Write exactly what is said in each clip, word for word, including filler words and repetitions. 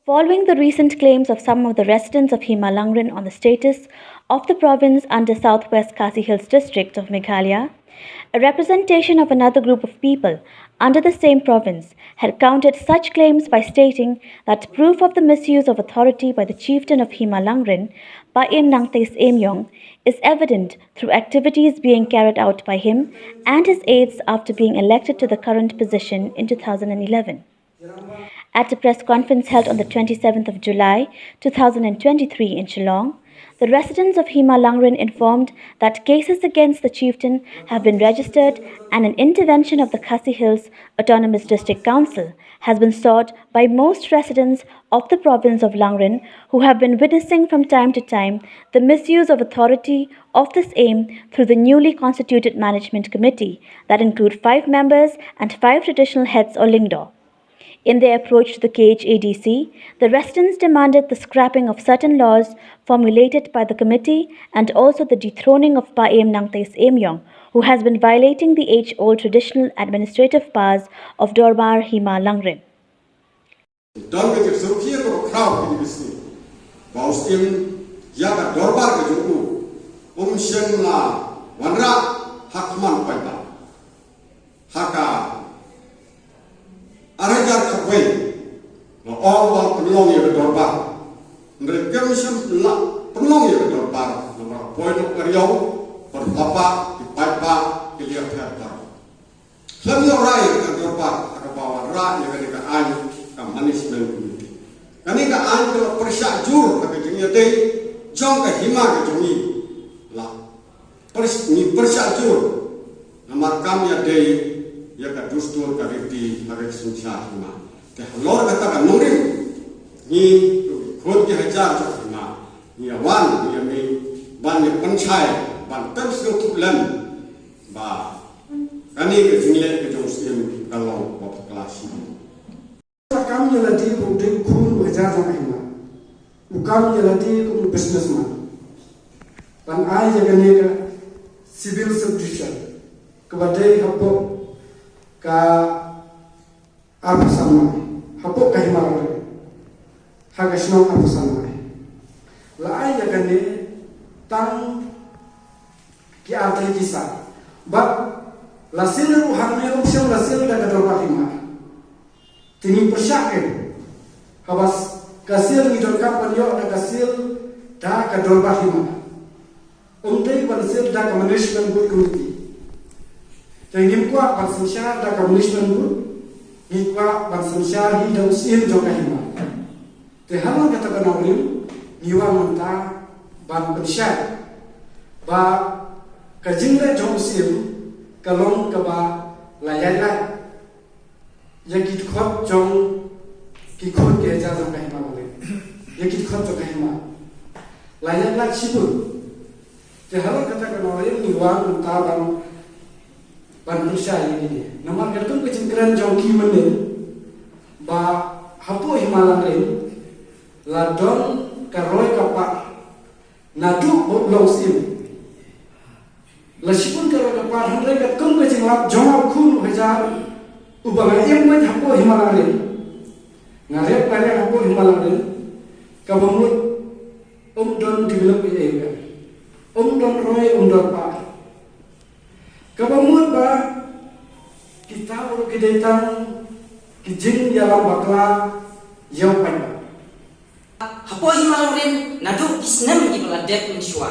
Following the recent claims of some of the residents of Hima Langrin on the status of the province under Southwest Khasi Hills District of Meghalaya, a representation of another group of people under the same province had countered such claims by stating that proof of the misuse of authority by the chieftain of Hima Langrin, Paiem Nangtei Syiem, is evident through activities being carried out by him and his aides after being elected to the current position in two thousand eleven. At a press conference held on the twenty-seventh of July two thousand twenty-three in Shillong, the residents of Hima Langrin informed that cases against the chieftain have been registered and an intervention of the Khasi Hills Autonomous District Council has been sought by most residents of the province of Langrin, who have been witnessing from time to time the misuse of authority of the Syiem through the newly constituted management committee that include five members and five traditional heads or Lyngdoh. In their approach to the K H A D C, the residents demanded the scrapping of certain laws formulated by the committee and also the dethroning of Paiem Nangtei Syiem, who has been violating the age-old traditional administrative powers of Dorbar Hima Langrin. Don ka jingsngewsih ka khraw ka jingsngewsih ba u Syiem ïa ka dorbar ka jong u um shym la wanrah ha khmat u paidbah. Ha ka ar hajar khatwei la ong ba pynlong ïa ka dorbar. Hynrei kim shym la pynlong ïa ka dorbar namar poi noh ka riaw, pyrthei, ki paidbah ki liang pher baroh. Khlem ïoh rai ka dorbar ha kaba wanrah ïa kane ka aiñ ka management committee. Kane ka aiñ ka la pyrshah jur ha ka jingïadei jong ka hima ka jong ngi. La pyrsh-, ngi pyrshah jur namar kam ïadei ïa ka dustur ka riti ha ka synshar hima. Te halor kata ka nongrim ngi, khun ki hajar jong hima, ngi ïa wan, ngi ïa mih ban ïa pynshai, ban pynsngewthuh lem ba kane ka jingleh ka jong u Syiem ka long kaba bakla shibun. Kam ïa lade kum u dei u khun u hajar jong ka hima. U kam ïa lade kum u businessman. Ban ai ïa kane ka civil subdivision kaba dei hapoh ka Upper Salwai, hapoh ka Hima Langrin, ha ka shnong Upper Salwai. La ai ïa kane tang ki artylli ki sat. Bad la seal ruh hangne, um shym la seal da ka dorbar hima. Te ngi pyrshah kein, haba ka seal ngi donkam ban ïoh da ka seal da ka dorbar hima. Um dei ban seal da ka management board committee. Te ngim kwah ban synshar da ka management board, ngi kwah ban synshar hi da u Syiem jong ka hima. Te halor kata ka nongrim ngi wan mynta ban pynshai ba ka jingleh jong u Syiem ka long kaba la ïaid lait ïa ki dkhot jong ki khun ki hajar jong ka hima Langrin, ïa ki dkhot jong ka hima. La ïaid lait shibun. Te halor kata ka nongrim ngi wan mynta ban, ban pyrshah ïa kine. Namar katkum ka jingkren jong ki mynnin ba hapoh Hima Langrin la don ka roi ka par naduh ba u long Syiem. La shibun ka roi ka par, hynrei katkum ka jinglap jong u khun u hajar uba nga im beit hapoh Hima Langrin, nga rep nga rep hapoh Hima Langrin, kaba mut um don develop ei ei ruh. Um don roi, um don par. Kaba mut ba kita baroh ki dei tang ki jingïalam bakla ïa u paidbah. Hapoh Hima Langrin naduh ki snem kiba la dep mynshuwa,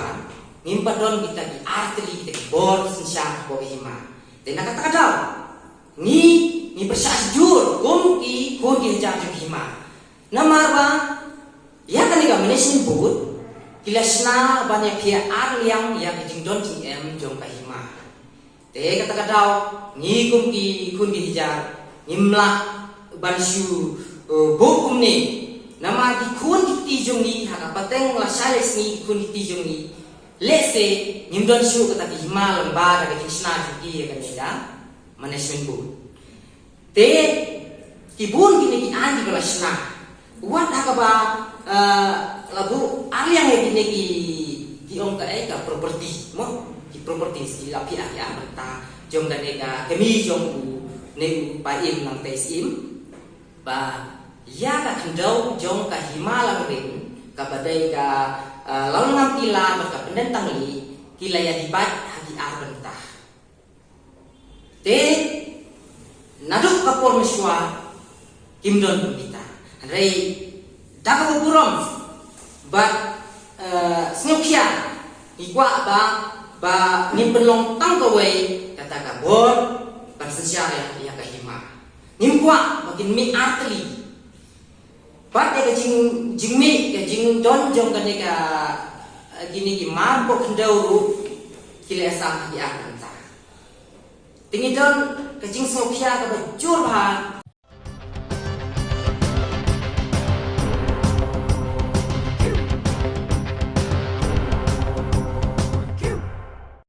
ngim pat don kita ki artylli kita ki bor ki synshar hapoh ka hima. Te na kata ka daw ngi, ngi pyrshah shajur kum ki khun ki hajar jong ka hima. Namar ba ïa kane ka management board ki la shna ban ïa phiah ar liang ïa ka jingdon jingem jong ka hima. Te kata ka daw ngi kum ki khun ki hajar ngim lah ban shu, eh, buh kumne. Namar ki khun ki kti jong ngi ha ka pateng la shai lai sngi ki khun ki kti jong ngi, lehse ngim don shuh kata ki hima lyngba da ka jingshna jong ki ïa kane ka management board. Te ki bun kine ki aiñ kiba la shna. Wat ha kaba, eh, la buh ar liang ïa kine ki, ki ong kaei ka property, mo? Ki properties ki la phiah, phiah mynta jong kane ka kmie jong une u Paiem Nangtei Syiem. Ba Ïa ka khyndew jong ka hima Langrin, kaba dei ka, eh, Lawlngamtila bad ka Pyndengtangli, ki la ïa dibat ha ki ar bynta. Te naduh ka por mynshuwa kim don pynbitar. Hynrei da kaba burom bad, eh, sngewkhia, ngi kwah ba, ba ngin pynlong tang kawei kata ka bor ban synshar ïa, ïa ka hima. Ngim kwah ba kin mih artylli. Bad ïa ka jing, jingmih, ka jingdon jong kane ka, eh, kine ki mar poh khyndew ruh, ki la ïa sam ha ki ar bynta. Te ngi don ka jingsngewkhia kaba jur bha